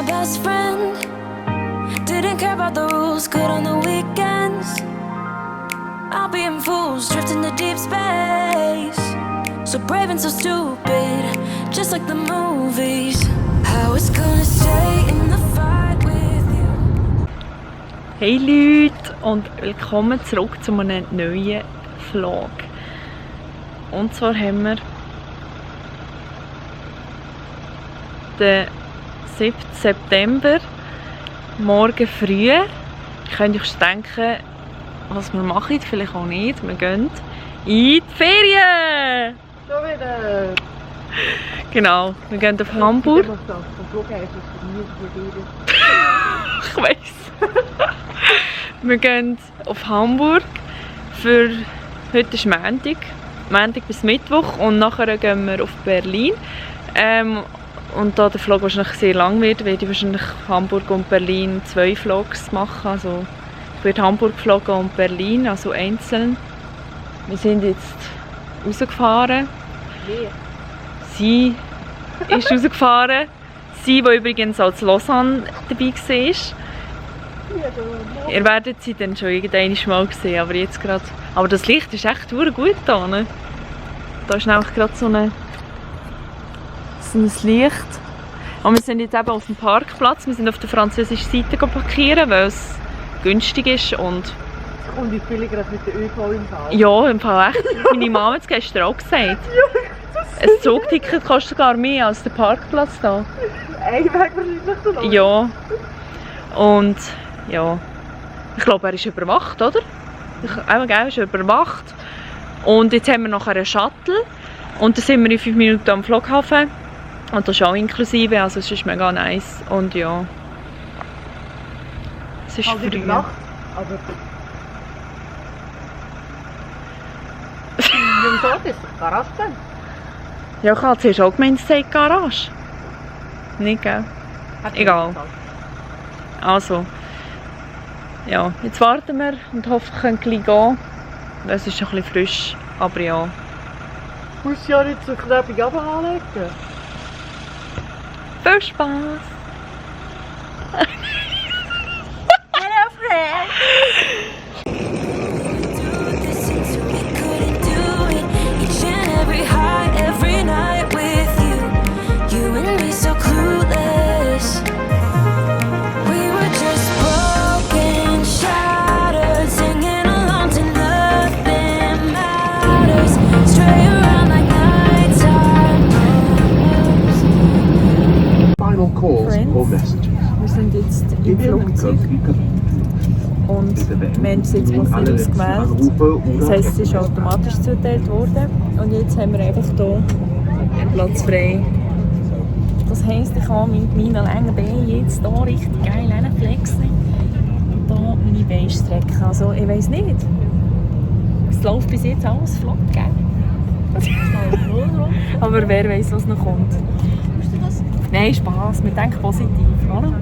my best friend. Didn't care about the rules, good on the weekends. I'll be in fools, drifting to deep space. So brave and so stupid, just like the movies. I was gonna stay in the fight with you. Hey Leute und willkommen zurück zu einem neuen Vlog. Und zwar haben wir den 7. September, morgen früh. Ihr könnt euch denken, was wir machen, vielleicht auch nicht. Wir gehen in die Ferien! Schon wieder! Genau, wir gehen auf Hamburg. Ich weiss. Wir gehen auf Hamburg für heute ist Montag bis Mittwoch und nachher gehen wir auf Berlin. Und da der Vlog wahrscheinlich sehr lang wird, werde ich wahrscheinlich Hamburg und Berlin 2 Vlogs machen. Also ich werde Hamburg vloggen und Berlin, also einzeln. Wir sind jetzt rausgefahren. Wer? Sie ist rausgefahren. Sie, die übrigens als Lausanne dabei war. Ihr werdet sie dann schon irgendwann mal sehen, aber jetzt gerade. Aber das Licht ist echt gut da. Ne? Da ist nämlich gerade so ein Licht. Und wir sind jetzt eben auf dem Parkplatz. Wir sind auf der französischen Seite parkieren, weil es günstig ist und Und wie viele gerade mit der ÖV im Fall? ja, im Fall echt. Meine Mama hat es gestern auch gesagt. Ein Zugticket kostet sogar mehr als der Parkplatz da. Ein Weg wahrscheinlich so lang. Ja. Und ja. Ich glaube, er ist überwacht, oder? Er ist überwacht. Und jetzt haben wir noch einen Shuttle. Und dann sind wir in 5 Minuten am Flughafen. Und das ist auch inklusive, also es ist mega nice. Und ja. Es ist Halt in der früh. Nacht, aber... Wieso das? Ist doch Garage dann? Ja, ich habe zuerst auch gemeint, es sei Garage. Nicht, gell? Egal. Also. Ja, jetzt warten wir und hoffen, wir können gleich gehen. Es ist schon ein bisschen frisch, aber ja. Du musst ja nicht so knapp anlegen. Viel Spaß! Hello, friend! We couldn't do it. Each and every high, every night with you. You and me so clueless. We were just broken, shattered, singing along to nothing matters. Stray around like nighttime lovers. Final calls Friends. or messages. Wir sind jetzt im Flugzeug und wir haben es jetzt mal für uns gewählt. Das heisst, es ist automatisch zuteilt worden und jetzt haben wir einfach hier Platz frei. Das heisst, ich kann mit meinen langen Beinen jetzt hier richtig geil flexen und hier meine Beine strecken. Also ich weiss nicht, es läuft bis jetzt alles flott, gell? Aber wer weiss, was noch kommt. Nein, Spass, wir denken positiv, oder?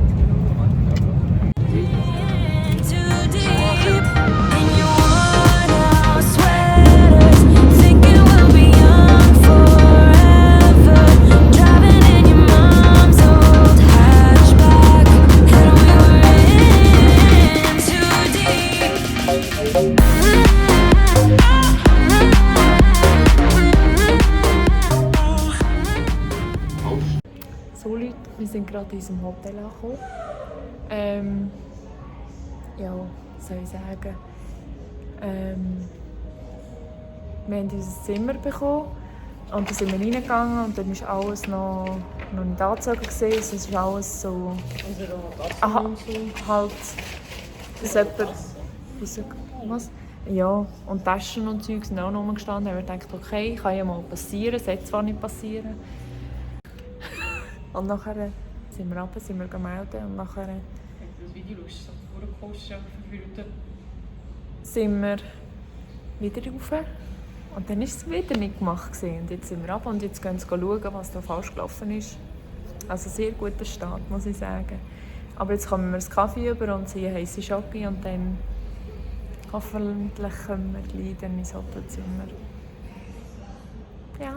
Too deep in your worn-out sweaters, thinking we'll be young forever. Driving in your mom's old hatchback, and we were in too deep. So Leute, wir sind gerade in unserem Hotel angekommen. Ja, was soll ich sagen? Wir haben unser Zimmer bekommen und dann sind wir reingegangen und dann war alles noch nicht angezogen. Es ist alles so... Aha, halt, dass jemand... Was? Ja, und Taschen und Zeug sind auch noch rumgestanden. Da haben wir gedacht, okay, kann ja mal passieren, es sollte zwar nicht passieren. Und nachher sind wir runter, sind wir gemeldet und nachher sind wir wieder rauf. Und dann war es wieder nicht gemacht. Und jetzt sind wir runter und jetzt gehen wir schauen, was da falsch gelaufen ist. Also sehr guter Start, muss ich sagen. Aber jetzt kommen wir das Kaffee über und sie heiße Schoki und dann hoffentlich können wir gleich dann ins Hotelzimmer. Ja.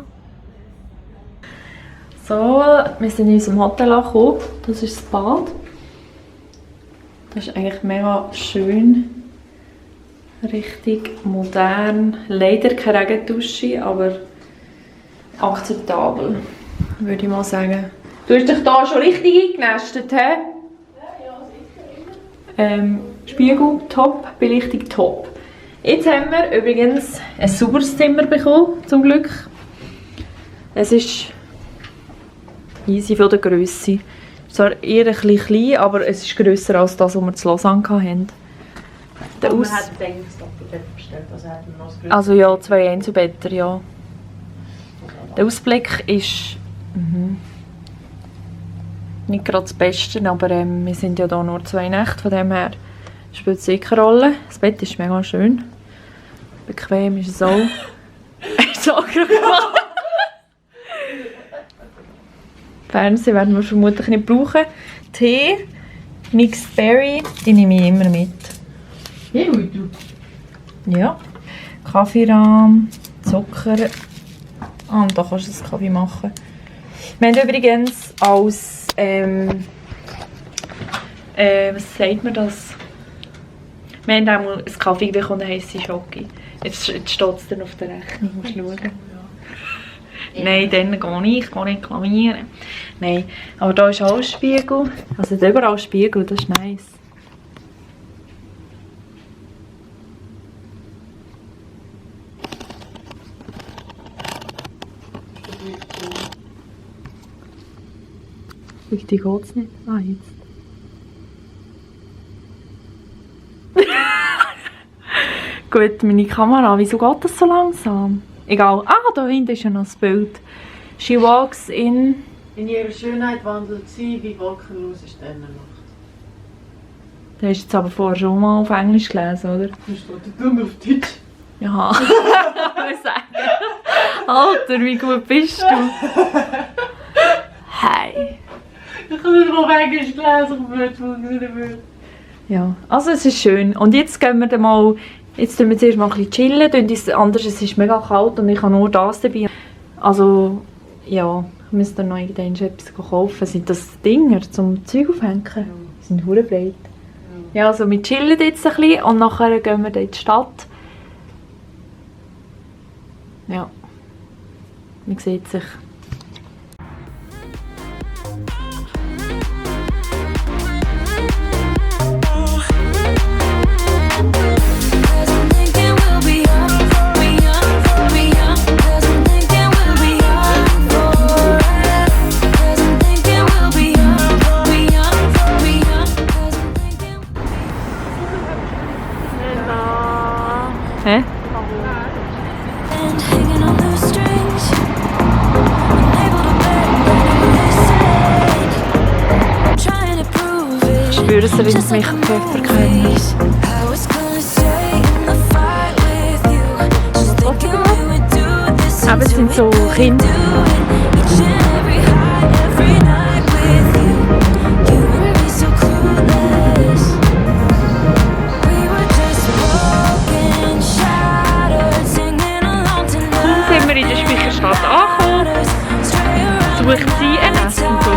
So, wir sind in unserem Hotel angekommen. Das ist das Bad. Das ist eigentlich mega schön. Richtig modern. Leider keine Regendusche, aber akzeptabel, würde ich mal sagen. Du hast dich da schon richtig eingenestet, hä? Ja, sicher. Spiegel top, Belichtung top. Jetzt haben wir übrigens ein sauberes Zimmer bekommen, zum Glück. Es ist easy von der Grösse. Zwar eher ein bisschen klein, aber es ist grösser als das, was wir zu Lausanne hatten. Wir haben das Doppelbett bestellt, also hätten wir noch das Größte. Also ja, 2 Einzelbetten, ja. Der Ausblick ist nicht gerade das Beste, aber wir sind ja hier nur 2 Nächte, von dem her spielt es sicher eine Rolle. Das Bett ist mega schön. Bequem ist es auch. So gemacht. Fernsehen werden wir vermutlich nicht brauchen. Tee, Mixed Berry, die nehme ich immer mit. Ja, du. Ja. Kaffeerahm, Zucker. Und da kannst du das Kaffee machen. Wir haben übrigens als was sagt man das? Wir haben auch mal einen Kaffee bekommen, der heisst Schoki. Jetzt steht es dann auf der Rechnung, musst du schauen. Nein, dann gehe ich kann reklamieren. Nein, aber da ist auch ein Spiegel. Also überall Spiegel, das ist nice. Richtig geht's nicht. Ah, jetzt. Gut, meine Kamera, wieso geht das so langsam? Egal. Ah, da hinten ist ja noch das Bild. She walks in... In ihrer Schönheit wandelt sie wie wolkenlos ist diese Nacht. Du hast jetzt aber vorher schon mal auf Englisch gelesen, oder? Du steht dumm auf Deutsch. Ja. Ich muss sagen. Alter, wie gut bist du? Hi. Ich habe nicht mal auf Englisch gelesen, ich würde nicht. Ja, also es ist schön. Und jetzt gehen wir dann mal... Jetzt tun wir zuerst mal ein bisschen chillen, anders, es ist mega kalt und ich habe nur das dabei. Also, ja, ich müsste noch irgendwann etwas kaufen. Sind das Dinger zum Zeug aufhängen? Die sind verdammt breit. Ja, also wir chillen jetzt ein bisschen und nachher gehen wir dann in die Stadt. Ja, man sieht sich. Hä? And hanging on those strings, unable to bend what they said. Trying to prove it. Ich spüre, dass er Just mich like a erkennen. movie. I was gonna stay in the fight with you. Just thinking we would do this Aber es sind so until we Kinder. do it. Each and every high, every night with you. You and me so clueless. We were just broken, shattered, singing along tonight. Nun sind wir in der Speicherstadt angekommen. Sucht sie ein Essen und so.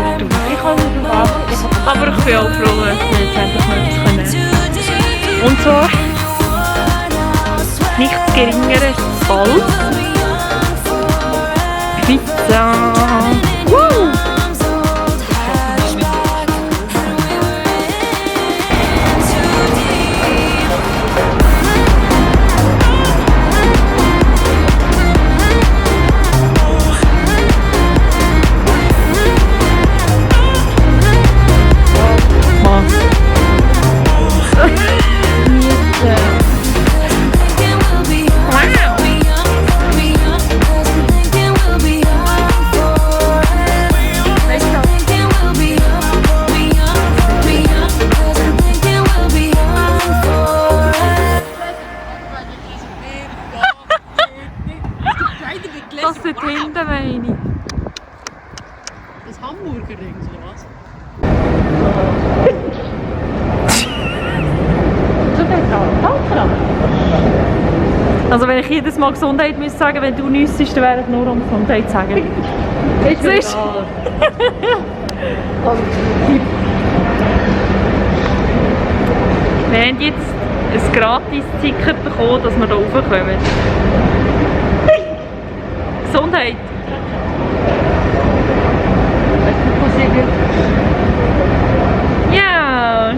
Ich kann nicht warten. Aber ich bin auch froh, dass wir jetzt endlich mal etwas können. Und zwar nichts Geringeres als Pizza. Woo! Das sind hinten, meine ich. Das Hamburger-Ding, oder was? Also wenn ich eigentlich jedes Mal Gesundheit müssen sagen, wenn du nichts dann wäre ich nur um Gesundheit sagen. Ist mir Siehst egal. Wir haben jetzt ein Gratis-Ticket bekommen, dass wir hier raufkommen. Gesundheit! Ja!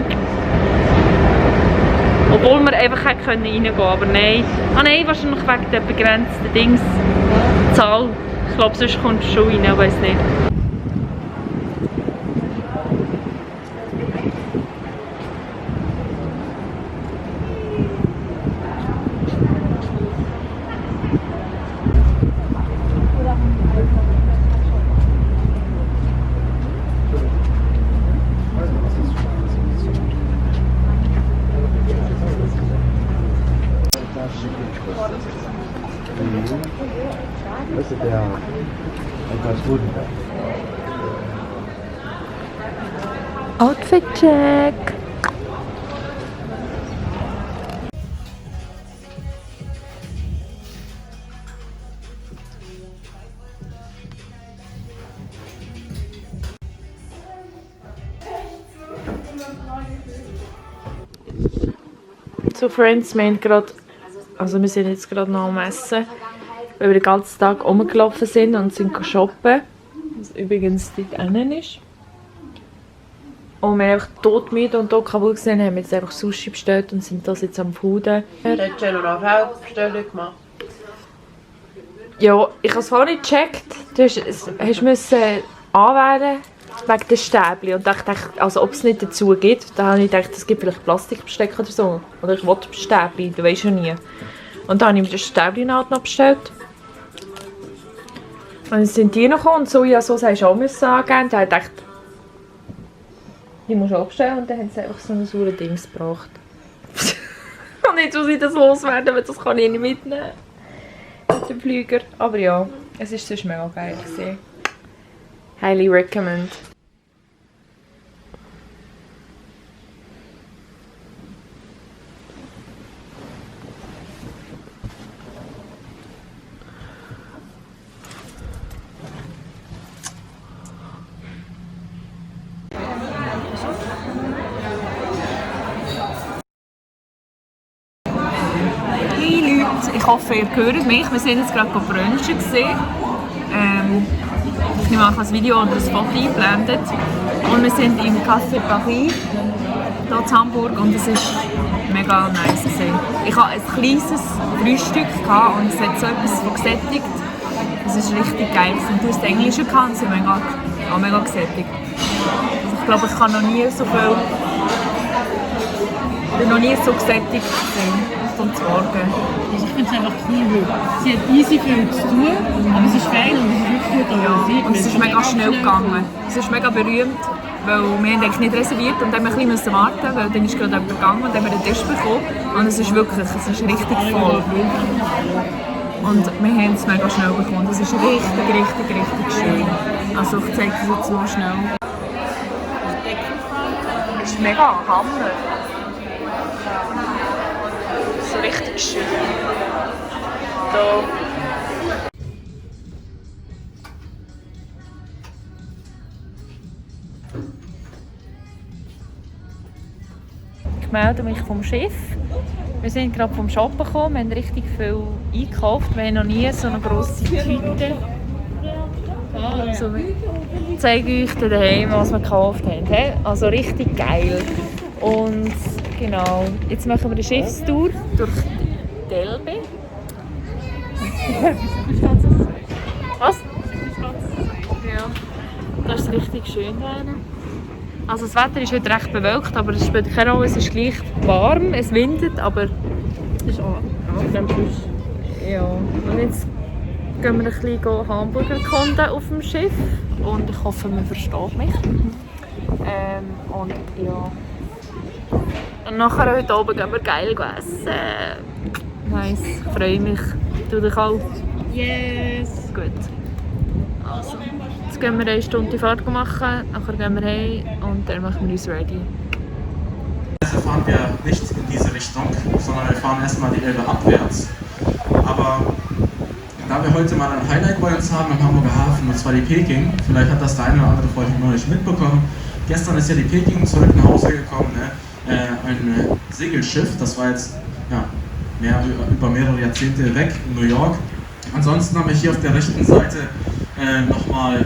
Obwohl wir einfach hätten reingehen können, aber nein. Ah nein, wahrscheinlich wegen der begrenzten Zahl. Ich glaube, sonst kommst du schon rein, ich weiß nicht. Das ist der etwas gut. Outfit check! So Friends, wir sind jetzt gerade noch am Essen, weil wir den ganzen Tag rumgelaufen sind und sind shoppen, was übrigens dort hinten ist. Und wir einfach todmüde und tot kaputt gesehen, haben jetzt einfach Sushi bestellt und sind das jetzt am Fooden. Hat Jenna noch Bestellung gemacht? Ja, ich habe es vorhin nicht gecheckt. Du musst anwählen wegen den Stäbchen. Und dachte, also ob es nicht dazu gibt, dann habe ich gedacht, es gibt vielleicht Plastikbesteck oder so. Oder ich will Stäbchen, du weißt ja nie. Und dann habe ich mir das Stäbchen noch bestellt. Und dann sind die noch gekommen und Sojasauce hast du auch angeben. Da habe ich gedacht, die musst du auch bestellen. Und dann haben sie einfach so ein saures Dings gebracht. Und jetzt muss ich das loswerden, weil das kann ich nicht mitnehmen. Mit dem Flüger. Aber ja, es war sonst mega geil gewesen. Highly recommend. Hey Leute, ich hoffe ihr hört mich. Wir sind jetzt gerade brunchen gesehen. Ich nehme ein Video oder ein Foto eingeblendet. Und wir sind im Café Paris, hier in Hamburg, und es war mega nice gewesen. Ich hatte ein kleines Frühstück und es hat so etwas von gesättigt. Es war richtig geil. Und du hast Englische gehabt und sie waren mega gesättigt. Also ich glaube, ich kann noch nie so viel... Ich bin noch nie so gesättigt zum Morgen. Ich finde es einfach cool. Sie hat easy viel zu tun, aber es ist fein und es ist wirklich gut organisiert. Und es ist mega schnell gegangen. Es ist mega berühmt, weil wir eigentlich nicht reserviert und dann mussten wir ein bisschen warten, weil dann ist gerade jemand gegangen und dann haben wir den Tisch bekommen. Und es ist wirklich, es ist richtig voll. Und wir haben es mega schnell bekommen. Es ist richtig schön. Also ich zeige es jetzt mal schnell. Es ist mega Hammer. So richtig schön. Da. Ich melde mich vom Schiff. Wir sind gerade vom Shoppen gekommen, wir haben richtig viel eingekauft. Wir haben noch nie so eine grosse Tüte. Also, ich zeige euch daheim, was wir gekauft haben. Also richtig geil. Und genau, jetzt machen wir eine Schiffstour durch die Elbe. Was? Ja, das ist richtig schön hier. Also das Wetter ist heute recht bewölkt, aber es spielt keine Rolle, es ist gleich warm, es windet, aber es ist auch frisch. Ja, und jetzt gehen wir ein bisschen Hamburger erkunden auf dem Schiff und ich hoffe, man versteht mich. Und ja. Und nachher heute Abend gehen wir geil essen. Nice, ich freue mich. Du dich auch? Yes! Gut. Also, jetzt gehen wir eine Stunde Fahrt machen, nachher gehen wir heim und dann machen wir uns ready. Also fahren wir nicht in diese Richtung, sondern wir fahren erstmal die Elbe abwärts. Aber da wir heute mal ein Highlight bei uns haben im Hamburger Hafen, und zwar die Peking, vielleicht hat das der eine oder andere von euch noch nicht mitbekommen. Gestern ist ja die Peking zurück nach Hause gekommen, ne? Ein Segelschiff, das war jetzt ja, über mehrere Jahrzehnte weg in New York. Ansonsten habe ich hier auf der rechten Seite nochmal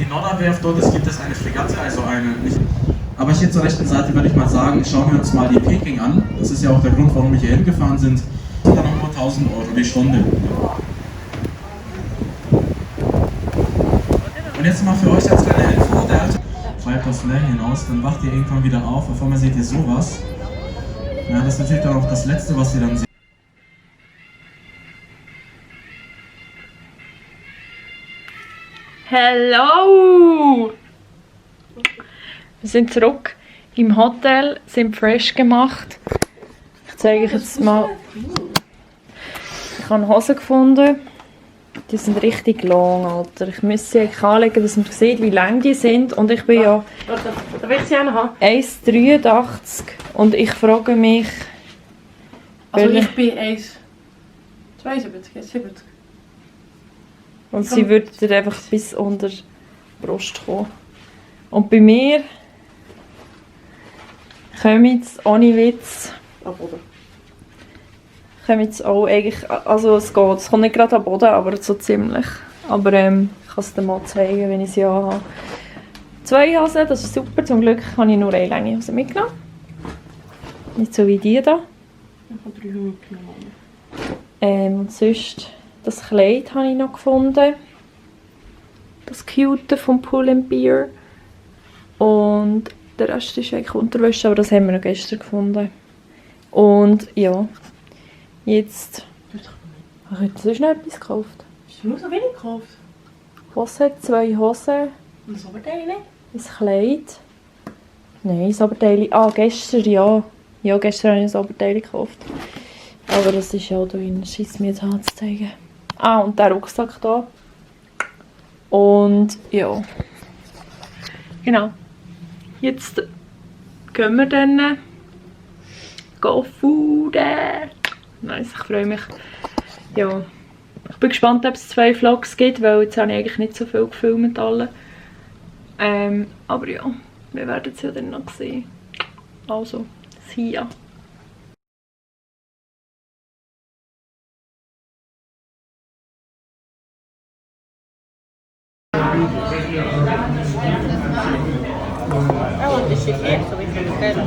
die Nordderwerft. Dort gibt es eine Fregatte, also eine nicht. Aber hier zur rechten Seite würde ich mal sagen, schauen wir uns mal die Peking an. Das ist ja auch der Grund, warum wir hier hingefahren sind. Das sind dann noch nur 1000 € die Stunde. Und jetzt mal für euch als kleine Info, der alte schreibt aufs Leer hinaus, dann wacht ihr irgendwann wieder auf, auf einmal seht ihr sowas. Ja, das ist natürlich dann auch das Letzte, was ihr dann seht. Hello! Wir sind zurück im Hotel, sind fresh gemacht. Ich zeige euch jetzt mal. Ich habe Hosen gefunden. Die sind richtig lang, Alter. Ich müsste sie eigentlich anlegen, dass man sieht, wie lang die sind. Und ich bin ja Da will ich sie auch noch haben. 1,83 und ich frage mich... Also welche- ich bin 1,72, 70. Und sie würde dann einfach bis unter die Brust kommen. Und bei mir kommen jetzt, ohne Witz, Ab oder? kommen jetzt auch eigentlich, also es geht, es kommt nicht gerade am Boden, aber so ziemlich. Aber ich kann es dir mal zeigen, wenn ich sie anhabe. 2 Hosen, das ist super, zum Glück habe ich nur eine lange Hose mitgenommen. Nicht so wie die hier. Ich habe 3 mitgenommen. Und sonst, das Kleid habe ich noch gefunden. Das Cute vom Pull & Bear. Und der Rest ist eigentlich Unterwäsche, aber das haben wir noch gestern gefunden. Und ja, jetzt... Habe ich sonst noch etwas gekauft? Hast du nur so wenig gekauft? Hose, 2 Hosen, Und das Oberteil nicht? ein Kleid. Nein, ein Oberteil. Ah, gestern, ja. Ja, gestern habe ich ein Oberteil gekauft. Aber das ist ja da drin. Scheiss mir jetzt anzuzeigen. Ah, und der Rucksack hier. Und ja. Genau. Jetzt gehen wir dann go fooden. Nice, ich freue mich. Ja. Ich bin gespannt, ob es 2 Vlogs gibt, weil jetzt habe ich eigentlich nicht so viel gefilmt mit allen. Aber ja, wir werden es ja dann noch sehen. Also, see ya. I want this shit here so we can stand